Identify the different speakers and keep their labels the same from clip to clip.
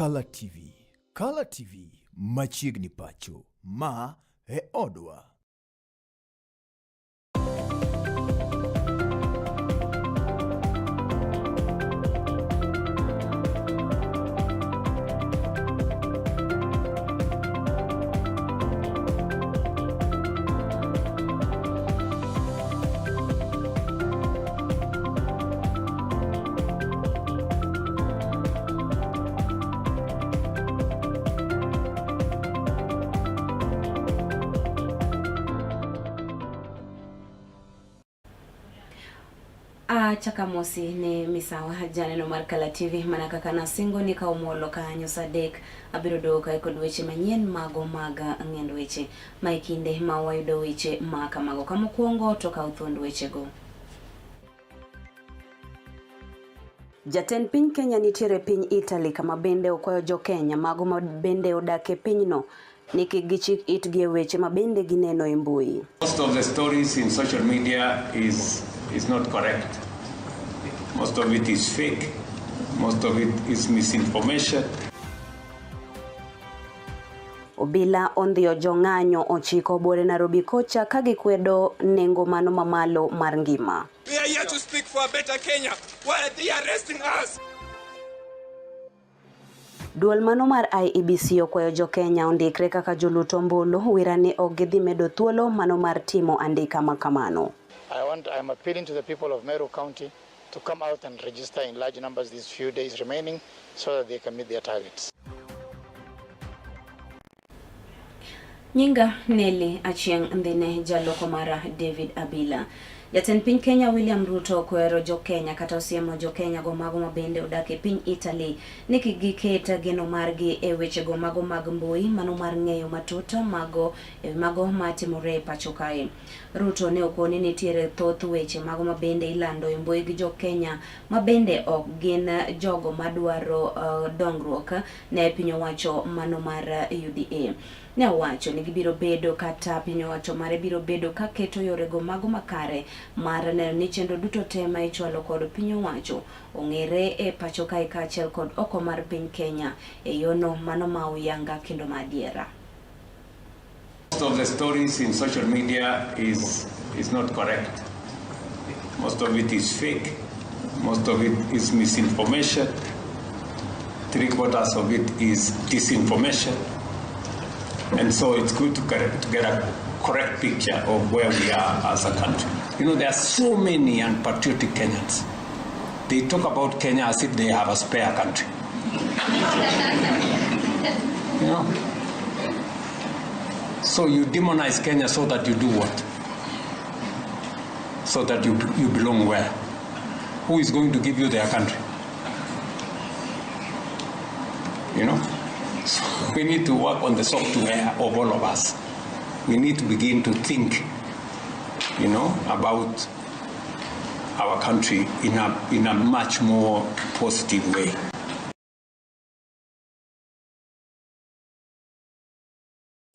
Speaker 1: Kala TV. Kala TV machiegni pacho. Ma e odwa.
Speaker 2: Achaka mosi ni misawa janeno mar Kala TV mana kaka nasingo ni ka umolo kanyo saa 3 abiro duogo kae kod weche manyien mago mag ng'end weche. Ma e kinde ma wayudo weche ma kamago. Ka mokwongo to kaw thuond wechego. Jatend piny Kenya nitiere piny Italy kama bende okwayo jo Kenya mago ma bende odak e pinyno ni kik gichik itgi e weche ma bende gineno e mbui.
Speaker 3: Most of the stories in social media is not correct. Most of it is fake. Most of it is misinformation.
Speaker 2: Obila ondhiyo jong'anyo 9 buore Nairobi kocha ka gikwedo nengo mano mamalo mar ngima.
Speaker 4: We are here to speak for a better Kenya. Why are they arresting us?
Speaker 2: Duol mano mar IEBC okwayo jo Kenya ondikre kaka jolut ombulu wira ni ok gidhi medo thuolo mano mar timo andika ma kamano.
Speaker 5: I am appealing to the people of Meru County to come out and register in large numbers these few days remaining so that they can meet their targets.
Speaker 2: Nyinga Nelly Achieng' Ndhine, jaloko mara David Abila. Jatend piny Kenya William Ruto okwero jo Kenya kata osiemo jo Kenya go mago ma bende odak e piny Italy ni kik giket geno margi e wechego mago mag mbui mano mar ng'eyo matut mago e mago matimore e pacho kae. Ruto ne okoni nitiere thoth weche mago ma bende ilando e mbui gi jo Kenya ma bende ok gin jogo madwaro dongruok ne piny owacho mano mar UDA. Ne owacho ni gibiro bedo kata piny owacho mare biro bedo ka keto yorego mago makare mar neno ni chenro duto te ma ichwalo kod piny owacho ong'ere e pacho kae kaachiel kod oko mar piny Kenya e yono mano ma uyanga kendo ma adiera.
Speaker 3: Most of the stories in social media is not correct. Most of it is fake. Most of it is misinformation. 3/4 of it is disinformation. And so it's good to get a correct picture of where we are as a country. There are so many unpatriotic Kenyans. They talk about Kenya as if they have a spare country. You know? So you demonize Kenya so that you do what? So that you belong where? Who is going to give you their country? You know? So we need to work on the software of all of us. We need to begin to think about our country in a much more positive way.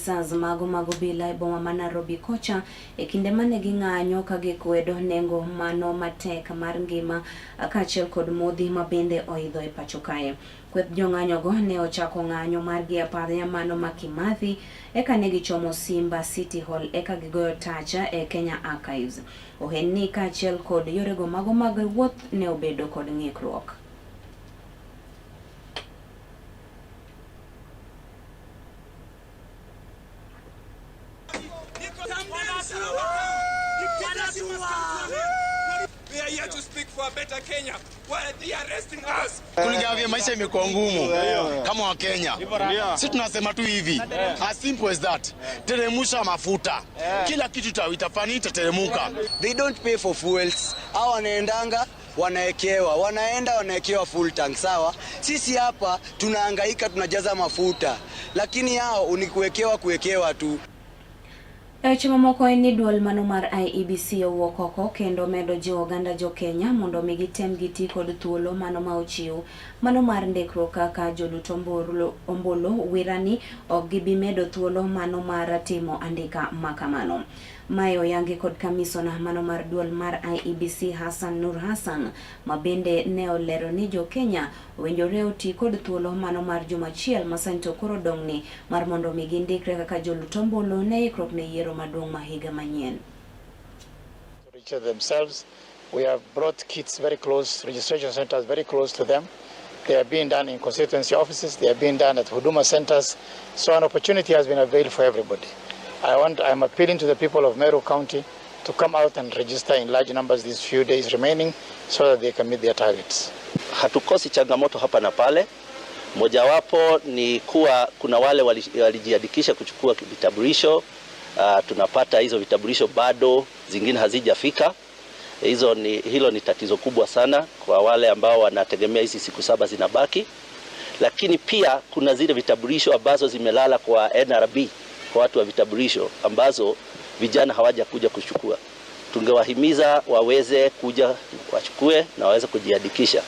Speaker 2: Saz mago mag obila e boma ma Nairobi kocha e kinde mane ging'anyo ka gikwedo nengo mano matek mar ngima kaachiel kod modhi ma bende oidho e pacho kae. Kweth jong'anyogo ne ochako ng'anyo margi e apaya mano ma Kimathi eka ne gichomo Simba City Hall eka gigoyo tach e Kenya Archives. Ohendni kaachiel kod yorego mago mag wuoth ne obedo kod ng'ikruok.
Speaker 4: We are here to speak for a better Kenya. Why are they arresting us?
Speaker 6: Kulingana vile maisha imekuwa ngumu kama wa Kenya. Sisi tunasema tu hivi, as simple as that. Teremusha mafuta. Kila kitu itafani itateremuka.
Speaker 7: They don't pay for fuels. Hao wanaendanga wanaekewa, wanaenda wanaekewa full tank, sawa? Sisi hapa tunahangaika tunajaza mafuta, lakini hao ni kuwekewa kuwekewa tu.
Speaker 2: E weche mamoko en ni duol mano mar IEBC owuok oko kendo medo jiwo oganda jo Kenya mondo mi gitem giti kod thuolo mano ma ochiw mano mar ndikruok kaka jolut ombulu wira ni ok gibi medo thuolo mano mar timo andika ma kamano. Mae oyangi kod kamisona mano mar duol mar IEBC Hassan Nur Hassan, ma bende ne olero ni jo Kenya owinjore oti kod thuolo mano mar juma achiel ma sani to koro dong'ni mar mondo mi gindikre kaka jolut ombulu ne ikruok ne yiero maduong' ma higa manyien.
Speaker 5: To register themselves. We have brought kits very close, registration centers very close to them. They are being done in constituency offices, they are being done at Huduma centers. So an opportunity has been availed for everybody. I'm appealing to the people of Meru County to come out and register in large numbers these few days remaining so that they can meet their targets.
Speaker 8: Hatukosi changamoto hapa na pale. Mojawapo ni kuwa kuna wale walijiandikisha kuchukua vitambulisho. Tunapata hizo vitambulisho bado zingine hazijafika. Hilo ni tatizo kubwa sana kwa wale ambao wanategemea hizi siku 7 zinabaki. Lakini pia kuna zile vitambulisho ambazo zimelala kwa NRB, kwa watu wa vitambulisho ambazo vijana hawajakuja kuchukua. Tungewahimiza waweze kuja wachukue na waweze kujiandikisha.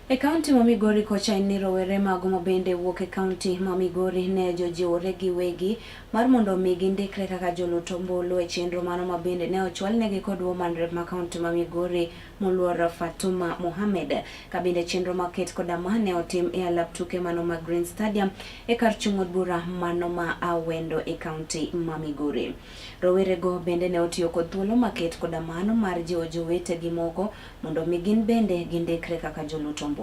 Speaker 2: E kaunti ma Migori kocha en ni rowere mago ma bende wuok e kaunti ma Migori ne jojiwore giwegi mar mondo mi gindikre kaka jolut ombulu e chenro mano ma bende ne ochwalnegi kod Woman Rep ma kaunti ma Migori moluor Fatuma Mohamed. Ka bende chenro maket koda ma ne otim e alap tuke mano ma Green Stadium e kar chung' od bura mano ma Awendo e kaunti ma Migori. Rowerego bende ne otiyo kod thuolo maket koda mano mar jiwo jowetegi moko mondo mi gin bende gindikre kaka jolut ombulu.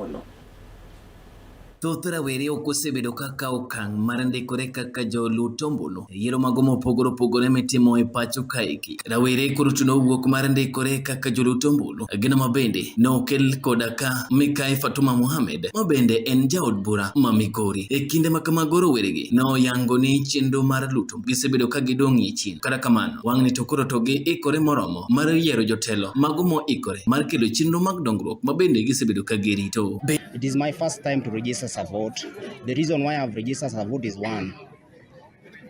Speaker 9: Thoth rawere ok osebedo kaka okang' mar ndikore kaka jolut ombulu e yiero mago mopogore opogore mitimo e pacho kaeki. Rawere koro to nowuok mar ndikore kaka jolut ombulu, gino ma bende nokel koda ka Mikai Fatuma Mohamed ma bende en jaod bura ma Migori. E kinde ma kamago roweregi noyango ni chenro mar luto gisebedo ka gidong'ie chien. Kata kamano, wang'ni to koro to giikore moromo mar yiero jotelo mago moikore mar kelo chenro mag dongruok ma bende gisebedo ka girito.
Speaker 10: It is my first time to register as a vote. The reason why I've registered as a vote is one,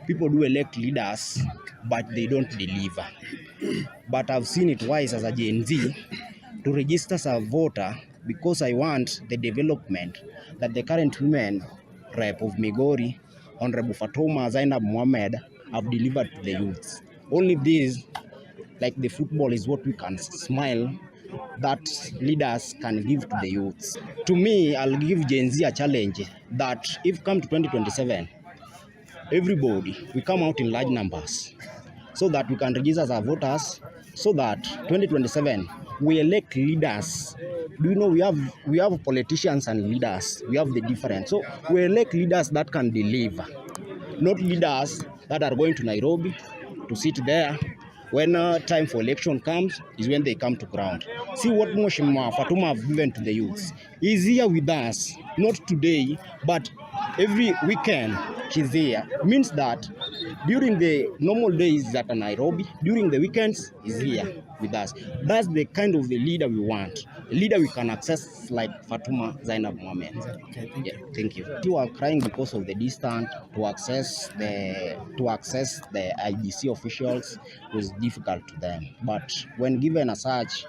Speaker 10: people do elect leaders, but they don't deliver. But I've seen it wise as a Gen Z to register as a voter because I want the development that the current women rep of Migori, Honorable Fatuma Zainab Mohamed, have delivered to the youths. Only this, like the football, is what we can smile that leaders can give to the youths. To me, I'll give Gen Z a challenge that if come to 2027, everybody, we come out in large numbers so that we can register as our voters, so that 2027, we elect leaders. Do you know we have politicians and leaders? We have the difference. So we elect leaders that can deliver, not leaders that are going to Nairobi to sit there. When time for election comes, is when they come to ground. See what Mheshimiwa Fatuma have given to the youths. He's here with us, not today, but every weekend she's here. Means that during the normal days at Nairobi, during the weekends, is here with us. That's the kind of the leader we want. A leader we can access like Fatuma Zainab Mohamed.
Speaker 11: Okay, thank you.
Speaker 10: Thank you. You are crying because of the distance to access the IBC officials was difficult to them. But when given a search,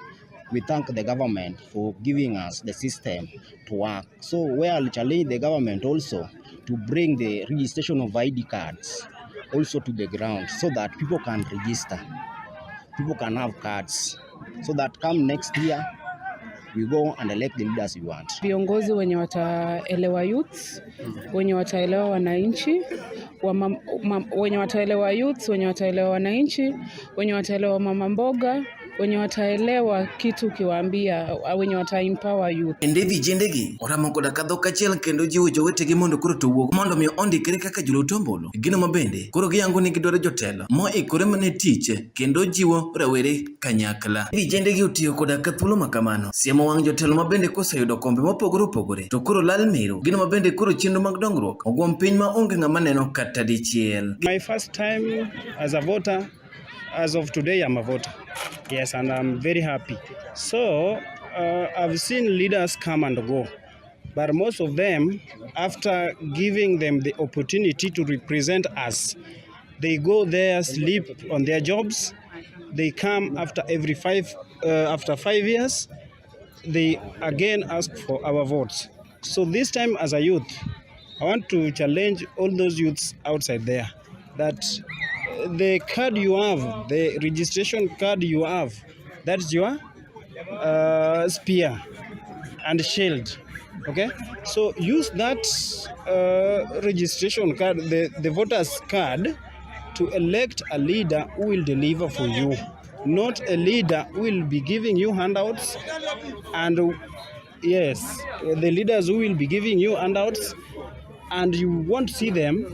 Speaker 10: we thank the government for giving us the system to work. So we are challenging the government also to bring the registration of ID cards also to the ground so that people can register, people can have cards, so that come next year we go and elect the leaders we want.
Speaker 12: Viongozi wenye wataelewa youths, wenye wataelewa wananchi, wenye wataelewa youths, wenye wataelewa wananchi, wenye wataelewa mama mboga, wenye wataelewa kitu ukiwaambia, wenye wata empower youth.
Speaker 9: Bende vijendegi oramo koda ka dhok achiel kendo jiwo jowetegi mondo koro to wuog mondo mi ondikre kaka jolut ombulu. Gino ma bende koro giyango ni gidwaro jotelo moikore mane tich kendo jiwo rawere kanyakla. Vijendegi otiyo koda ka thuolo ma kamano siemo wang' jotelo ma bende koseyudo kombe mopogore opogore to koro lal mero. Gino ma bende koro chenro mag dongruok ogwom piny ma onge ng'ama neno kata dichiel.
Speaker 13: My first time as a voter, as of today I'm a voter. Yes, and I'm very happy. So I've seen leaders come and go, but most of them, after giving them the opportunity to represent us, they go there, sleep on their jobs. They come after every after 5 years, they again ask for our votes. So this time as a youth, I want to challenge all those youths outside there that The card you have, the registration card you have, that's your spear and shield. Okay, so use that registration card, the voter's card, to elect a leader who will deliver for you, not a leader who will be giving you handouts. And yes, the leaders who will be giving you handouts and you won't see them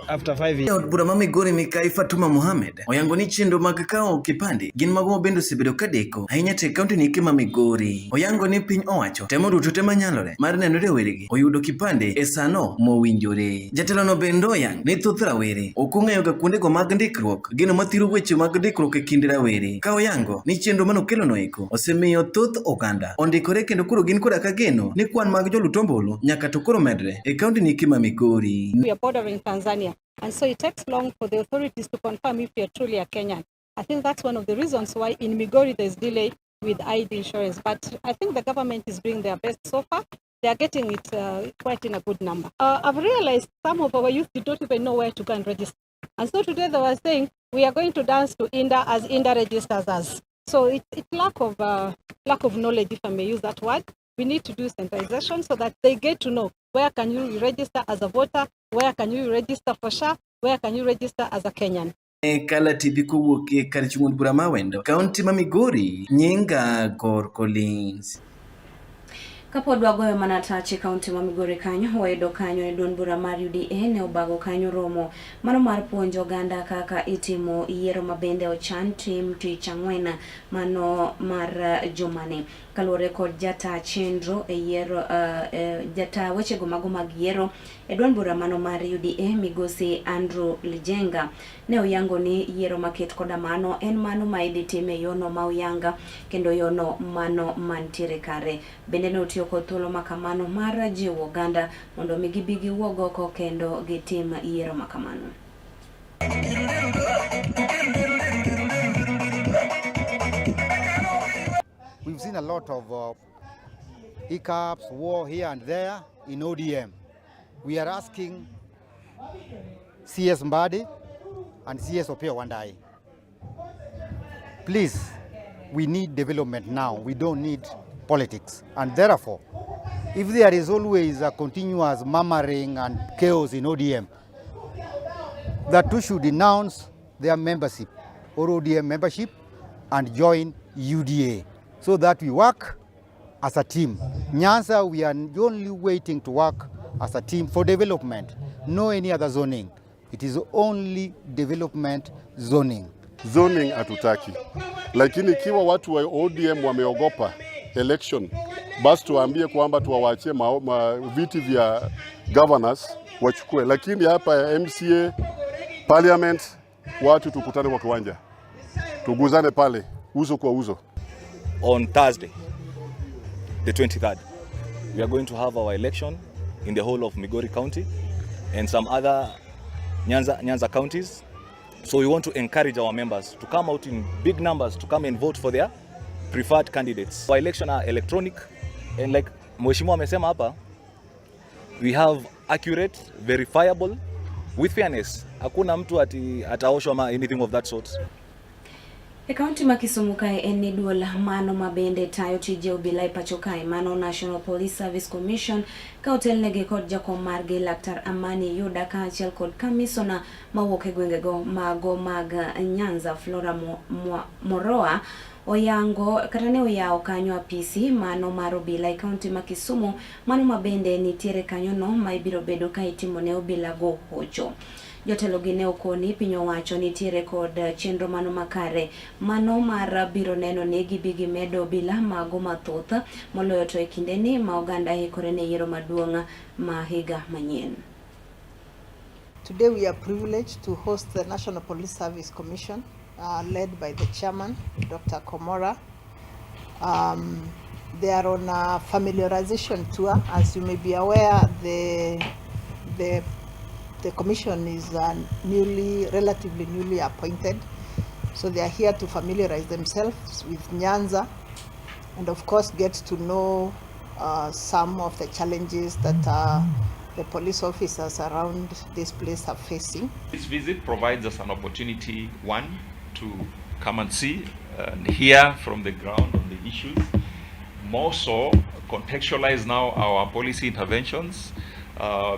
Speaker 13: after 5 years.
Speaker 9: Od bura ma Migori Mikai Fatuma Mohamed oyango ni chenro mag kawo kipande gin mago mabende osebedo ka deko ahinya to e kaunti ni ma Migori. Oyango ni piny owacho temo duto te manyalore mar neno ni roweregi oyudo kipande e sano mowinjore. Jatelo no bende oyango ni thoth rawere ok ong'eyo ga kuondego mag ndikruok gino mathiro weche mag ndikruok e kind rawere. Ka oyango ni chenro manokelo no eko osemiyo thoth oganda ondikore kendo koro gin koda ka geno ni kwan mag joluto ombulu nyaka to koro medre e kaunti ni ma Migori.
Speaker 11: We are bordering Tanzania, and so it takes long for the authorities to confirm if you're truly a Kenyan. I think that's one of the reasons why in Migori there's delay with ID insurance. But I think the government is doing their best so far. They are getting it quite in a good number. I've realized some of our youth did not even know where to go and register. And so today they were saying, we are going to dance to Inda as Inda registers us. So it's lack of knowledge, if I may use that word. We need to do sensitization so that they get to know where can you register as a voter, where can you register for SHA, where can you register as a Kenyan.
Speaker 9: E Kala TV kowuok e kar chung' od bura ma Awendo, kaunti ma Migori, nyinga Gor Collins.
Speaker 2: Kapod wagoyo mana tach e kaunti ma Migori kanyo, wayudo kanyo ni duond bura mar UDA ne obago kanyo romo mano mar puonjo oganda kaka itimo yiero mabende ochan tim tich ang'wen mano mar jumani. Kaluwore kod jata chenro e yiero jata wechego mago mag yiero e duond bura mano mar UDA migosi Andrew Lijenga ne oyango ni yiero maket koda mano en mano ma idhi tim e yono ma oyanga kendo yono mano mantiere kare. Bende ne otiyo kod thuolo makamano mar jiwo oganda mondo mi gibi giwuog oko kendo gitim yiero makamano.
Speaker 14: We've seen a lot of hiccups, war here and there in ODM. We are asking CS Mbadi and CS Opiyo Wandayi, please, we need development now. We don't need politics. And therefore, if there is always a continuous murmuring and chaos in ODM, that two should denounce their membership or ODM membership and join UDA so that we work as a team. Nyanza, we are only waiting to work as a team for development, no any other zoning. It is only development zoning.
Speaker 15: Zoning hatutaki, lakini ikiwa watu wa ODM wameogopa election, basi tuwaambie kwamba tuwaachie viti vya governors wachukue, lakini hapa MCA, parliament, watu tukutane kwa kiwanja, tuguzane pale uso kwa uso.
Speaker 16: On Thursday, the 23rd, we are going to have our election in the whole of Migori County and some other Nyanza counties. So we want to encourage our members to come out in big numbers to come and vote for their preferred candidates. Our election are electronic, and like Mheshimiwa amesema hapa, we have accurate, verifiable, with fairness. Hakuna mtu ati ataoshwa ama anything of that sort.
Speaker 2: E kaunti ma Kisumu kae en ni duol mano ma bende tayo tije obila e pacho kae mano National Police Service Commission ka otelnegi kod jakom margi Laktar Amani Yuda kaachiel kod kamisona mawuok e gwengego mago mag Nyanza Flora Moroa oyango kata ne oyawo kanyo apisi mano mar obila e kaunti ma Kisumu mano ma bende nitiere kanyono ma ibiro bedo ka itimo ne obila go hocho. Jotelo gi ne okoni piny owacho nitiere kod chenro mano makare mano mar biro neno ni gibi gimedo obila mago mathoth moloyo to e kindeni ma oganda ikore ne yiero maduong' ma higa manyien.
Speaker 17: Today we are privileged to host the National Police Service Commission led by the chairman, Dr. Komora. They are on a familiarization tour. As you may be aware, the commission is relatively newly appointed. So they are here to familiarize themselves with Nyanza and of course get to know some of the challenges that the police officers around this place are facing.
Speaker 18: This visit provides us an opportunity, one, to come and see and hear from the ground on the issues, more so contextualize now our policy interventions,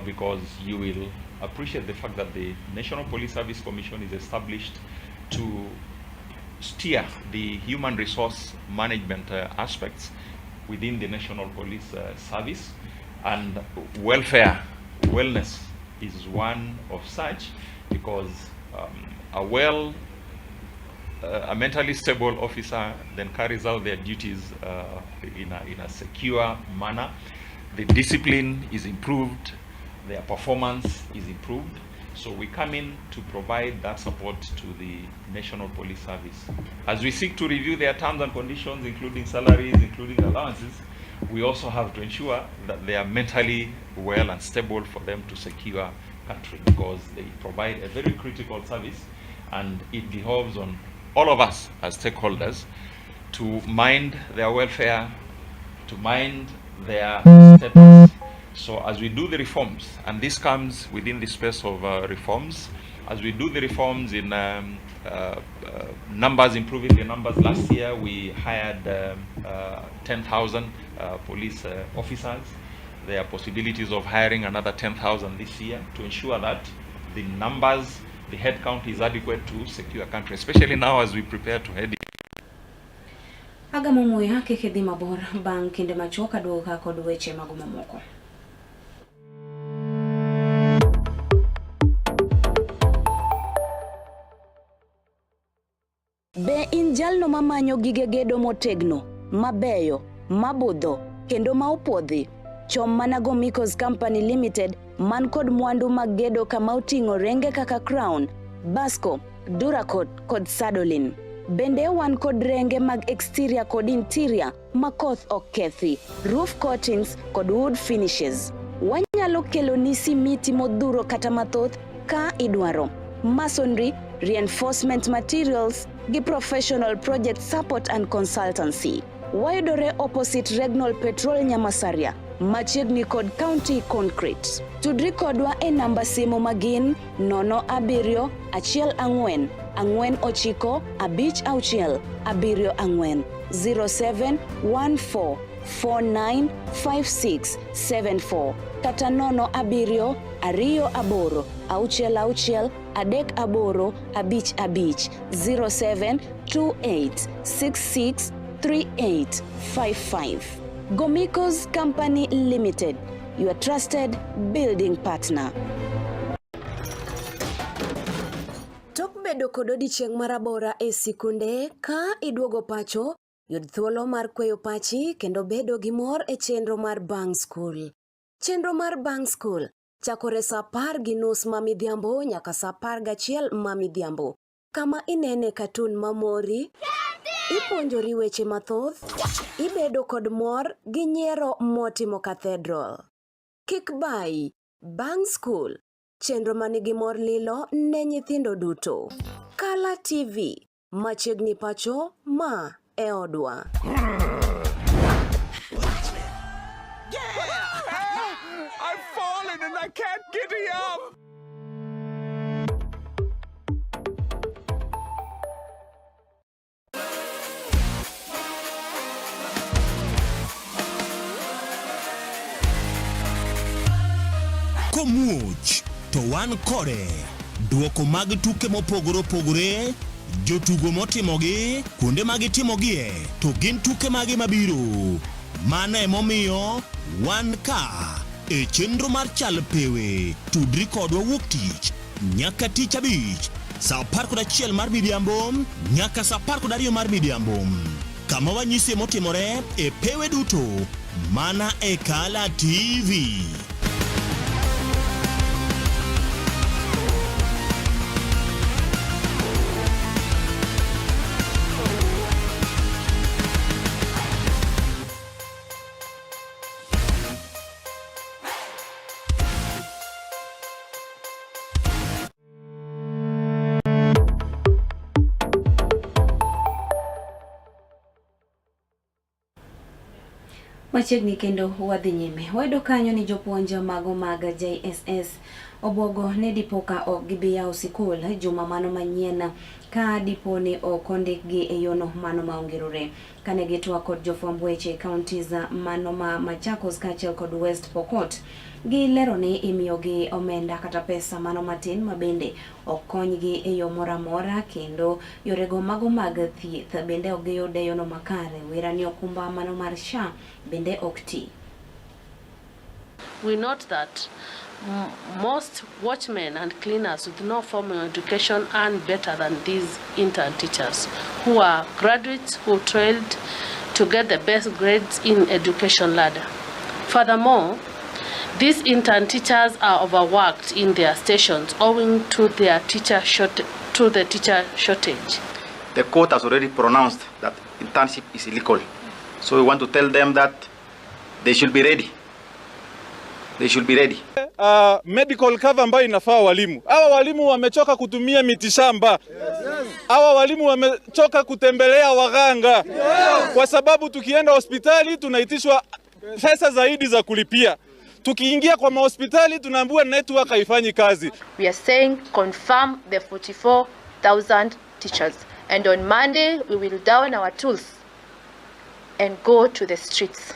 Speaker 18: because you will appreciate the fact that the National Police Service Commission is established to steer the human resource management aspects within the National Police Service, and welfare, wellness is one of such, because a mentally stable officer then carries out their duties in a secure manner. The discipline is improved, their performance is improved. So we come in to provide that support to the National Police Service. As we seek to review their terms and conditions, including salaries, including allowances, we also have to ensure that they are mentally well and stable for them to secure country, because they provide a very critical service, and it behoves on all of us as stakeholders to mind their welfare, to mind their status. So as we do the reforms, and this comes within the space of reforms, as we do the reforms in numbers, improving the numbers. Last year we hired 10,000 police officers. There are possibilities of hiring another 10,000 this year to ensure that the numbers, the headcount is adequate to secure country, especially now as we prepare to head.
Speaker 2: Agamo muya kik idhi mabor bang' kinde machuok aduogo kod weche mago mamoko. Be in jalno mamanyo gige gedo motegno, mabeyo, mabudho, kendo ma opuodhi? Chom mana Gomicos Company Limited man kod mwandu mag gedo kama oting'o renge kaka Crown, Basco, Duracot kod Sadolin. Bende wan kod renge mag exterior kod interior ma koth ok kethi, roof coatings kod wood finishes. Wanyalo keloni simiti modhuro kata mathoth ka idwaro. Masonry, reinforcement materials gi professional project support and consultancy. Wayudore opposite Regnol Petrol Nyamasaria, machiegni kod County Concrete. Tudri kodwa e namba simu magin 0 7 1 4 4 9 5 6 7 7 0714 495674 kata 0 7 2 8 6 6 3 8 5 5 0728 66 3855. Gomicos Company Limited, your trusted building partner. Tok bedo kod odiechieng' marabora e sikunde ka iduogo pacho, yud thuolo mar kweyo pachi kendo bedo gi mor e chenro mar Bang' School. Chenro mar Bang' School chakore sa 10:30 ma midhiambo nyaka sa 11 ma midhiambo. Kama inene katun mamori, ipuonjori weche mathoth, ibedo kod mor gi nyiero motimo cathedral. Kik bayi, Bang' School, chenro manigi mor lilo ne nyithindo duto. Kala TV, machiegni pacho ma e odwa.
Speaker 4: I've fallen and I can't get up.
Speaker 19: Komuoch to wan kode. Duoko mag tuke mopogore opogore, jotugo motimogi, kuonde ma gitimogie, to gin tuke mage mabiro. Mano emomiyo wan ka e chenro mar Chal Pewe. Tudri kodwa wuok tich nyaka tich abich saa 11 mar midhiambo nyaka saa 12 mar midhiambo kama wanyisie motimore e pewe duto mana e Kala TV.
Speaker 2: Machiegni kendo wadhi nyime. Wayudo kanyo ni jopuonj mago mag JSS obwogo ni dipo ka ok gibi yawo sikul juma mano manyien ka dipo ni ok ondikgi e yono mano ma ongirore. Kane gitwak kod jofwamb weche e counties mano ma Machakos kaachiel kod West Pokot, gilero ni imiyogi omenda kata pesa mano matin ma bende ok konygi e yo moro amora kendo yorego mago mag thieth bende ok giyud e yono makare. Wira ni okumba mano mar SHA bende ok ti.
Speaker 20: We note that most watchmen and cleaners with no formal education earn better than these intern teachers, who are graduates who trailed to get the best grades in education ladder. Furthermore, these intern teachers are overworked in their stations owing to their teacher to the teacher shortage.
Speaker 21: The court has already pronounced that internship is illegal. So we want to tell them that they should be ready. They should be ready.
Speaker 4: Medical cover ambayo inafaa walimu. Hawa walimu wamechoka kutumia mitishamba. Hawa walimu wamechoka kutembelea waganga. Kwa sababu tukienda hospitali tunaitishwa pesa zaidi za kulipia. Tukiingia kwa mahospitali tunaambiwa network haifanyi kazi.
Speaker 22: We are saying confirm the 44,000 teachers. And on Monday, we will down our tools and go to the streets.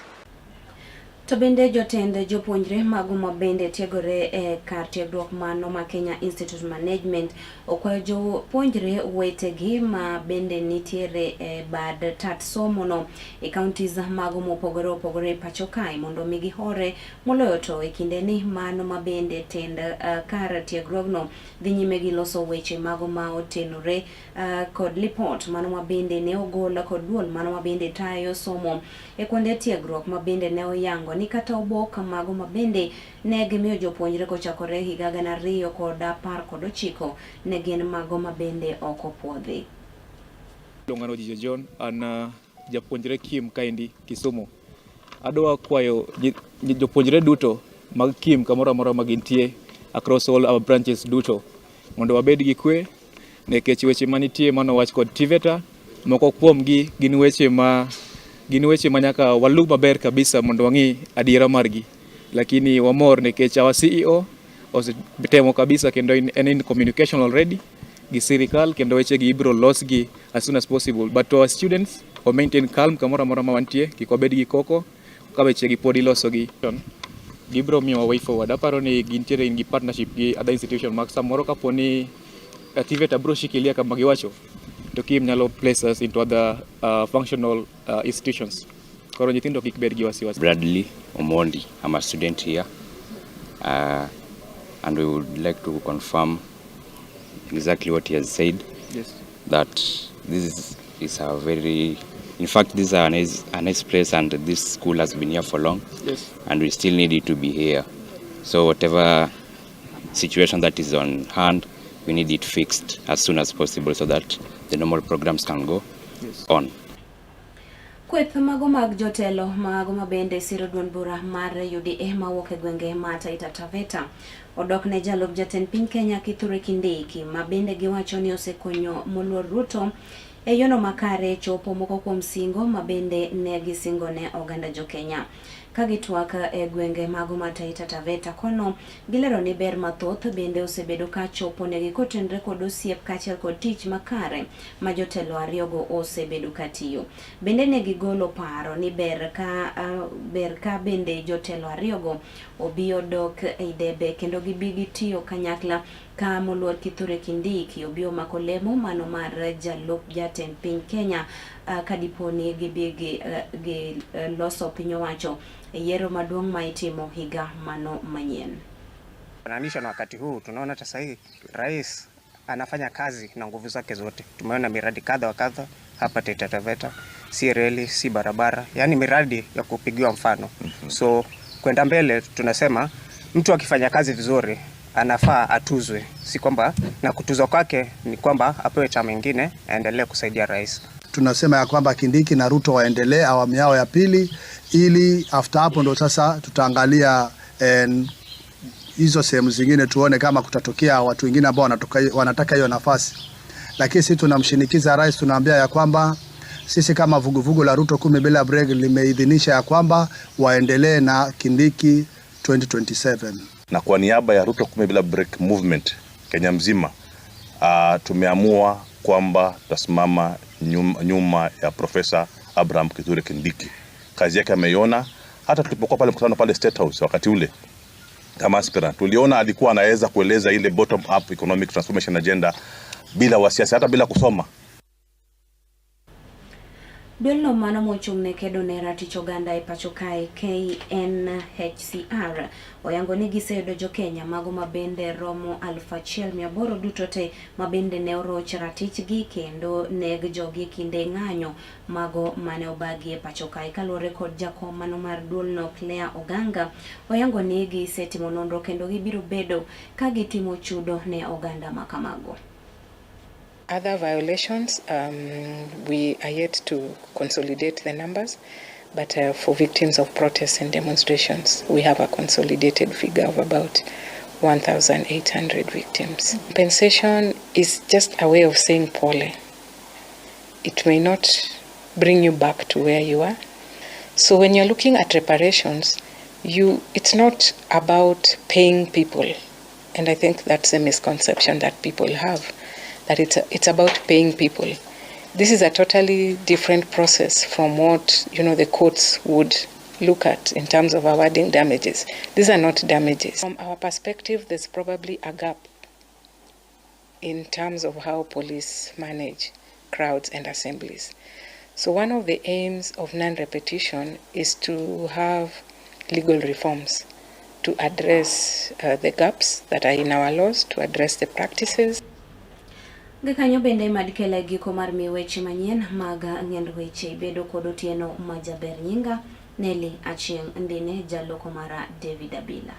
Speaker 2: To bende jotend jopuonjre mago ma bende tiegore e kar tiegruok mano ma Kenya Institute of Management okwayo jopuonjre wetegi ma bende nitiere e bad tat somo no e counties mago mopogore opogore e pacho kae mondo mi gihore moloyo to e kinde ni mano ma bende tend kar tiegruogno dhi nyime gi loso weche mago ma otenore kod lipot mano ma bende ne ogol kod duol mano ma bende tayo somo e kuonde tiegruok ma bende ne oyango ni kata obok mago ma bende ne gimiyo jopuonjre kochakore higa 2019 ne gin mago ma bende ok opuodhi.
Speaker 23: Iluonga ni Ojijo John, an japuonjre KIM kaendi Kisumu. Adwa kwayo jopuonjre duto mag KIM kamoro amora ma gintie across all our branches duto mondo wabed gi kwe nikech weche manitie manowach kod TVETA moko kuomgi gin weche ma nyaka waluw maber kabisa mondo wang'i adiera margi, lakini wamor nikech our CEO osetemo kabisa kendo en in communication already gi sirikal kendo wechegi ibiro losgi as soon as possible. But to our students, wa maintain calm kamoro amora ma wantie, kik wabed gi koko ka wechegi pod ilosogi. Gibiro miyowa way forward. Aparo ni gintiere gi partnership gi other institution mag samoro kapo ni TVETA biro shikilia kama giwacho to KIM nyalo place us into other functional institutions. Koro nyithindo kik bed gi wasiwasi.
Speaker 24: Bradley Omondi. I'm a student here, and we would like to confirm exactly what he has said. That this is a very, in fact, this is a nice place, and this school has been here for long. And we still need it to be here. So whatever situation that is on hand, we need it fixed as soon as possible so that the normal programs can go on.
Speaker 2: Kweth mago mag jotelo mago mabende siro duond bura mar UDA mawuok e gwenge ma Taita Taveta odok ne jalup jatend piny Kenya Kithure Kindiki ma bende giwacho ni osekonyo moluor Ruto e yono makare chopo moko kuom singo ma bende ne gisingo ne oganda jo Kenya. Ka gitwak e gwenge mago ma Taita Taveta kono gilero ni ber mathoth bende osebedo ka chopo negi kotenore kod osiep kaachiel kod tich makare ma jotelo ariyogo osebedo ka tiyo. Bende ne gigolo paro ni ber ka bende jotelo ariyogo obi odok e debe kendo gibi gitiyo kanyakla ka moluor Kithure Kindiki obi omako lemo mano mar jalup jatend piny Kenya kadipo ni gibi gi loso piny owacho e yiero maduong' ma itimo higa mano manyien.
Speaker 25: Fananisha na wakati huu tunaona hata sasa hivi rais anafanya kazi na nguvu zake zote. Tumeona miradi kadha wa kadha hapa Taita Taveta, si reli, si barabara, yaani miradi ya kupigiwa mfano. So kwenda mbele tunasema mtu akifanya kazi vizuri anafaa atuzwe, si kwamba na kutuzwa kwake ni kwamba apewe chama ingine aendelee kusaidia rais.
Speaker 26: Tunasema ya kwamba Kindiki na Ruto waendelee awamu yao ya pili, ili after hapo ndo sasa tutaangalia hizo sehemu zingine tuone kama kutatokea watu wengine ambao wanataka hiyo nafasi, lakini sisi tunamshinikiza rais, tunaambia ya kwamba Sisi kama vuguvugu la Ruto Kumi Bila Break limeidhinisha ya kwamba waendelee na Kindiki 2027.
Speaker 1: Na kwa niaba ya Ruto Kumi Bila Break Movement Kenya mzima, tumeamua kwamba tutasimama nyuma ya Profesa Abraham Kithure Kindiki. Kazi yake ameiona, hata tulipokuwa pale mkutano pale State House wakati ule kama aspirant, tuliona alikuwa anaweza kueleza ile bottom up economic transformation agenda bila wasiwasi, hata bila kusoma.
Speaker 2: Duolno mano mochung' ne kedo ne ratich oganda e pacho kae KNHCR oyango ni giseyudo jokenya mago mabende romo 1800 duto te mabende ne oroch ratichgi kendo neg jogi e kinde ng'anyo mago mane obagi e pacho kae. Kaluwore kod jakom mano mar duolno Claire Oganga, oyango ni gisetimo nonro kendo gibiro bedo ka gitimo chudo ne oganda makamago.
Speaker 3: Other violations, we are yet to consolidate the numbers, but for victims of protests and demonstrations, we have a consolidated figure of about 1,800 victims. Compensation is just a way of saying pole. It may not bring you back to where you are. So when you're looking at reparations, it's not about paying people. And I think that's a misconception that people have, that it's about paying people. This is a totally different process from what the courts would look at in terms of awarding damages. These are not damages. From our perspective, there's probably a gap in terms of how police manage crowds and assemblies. So one of the aims of non-repetition is to have legal reforms to address the gaps that are in our laws, to address the practices.
Speaker 2: Gikanyo bende mad kela giko mar mi weche manyien mag ng'end weche bedo kod otieno majaber. Nyinga Nelly Achieng' Ndine, jaloko mara David Abila.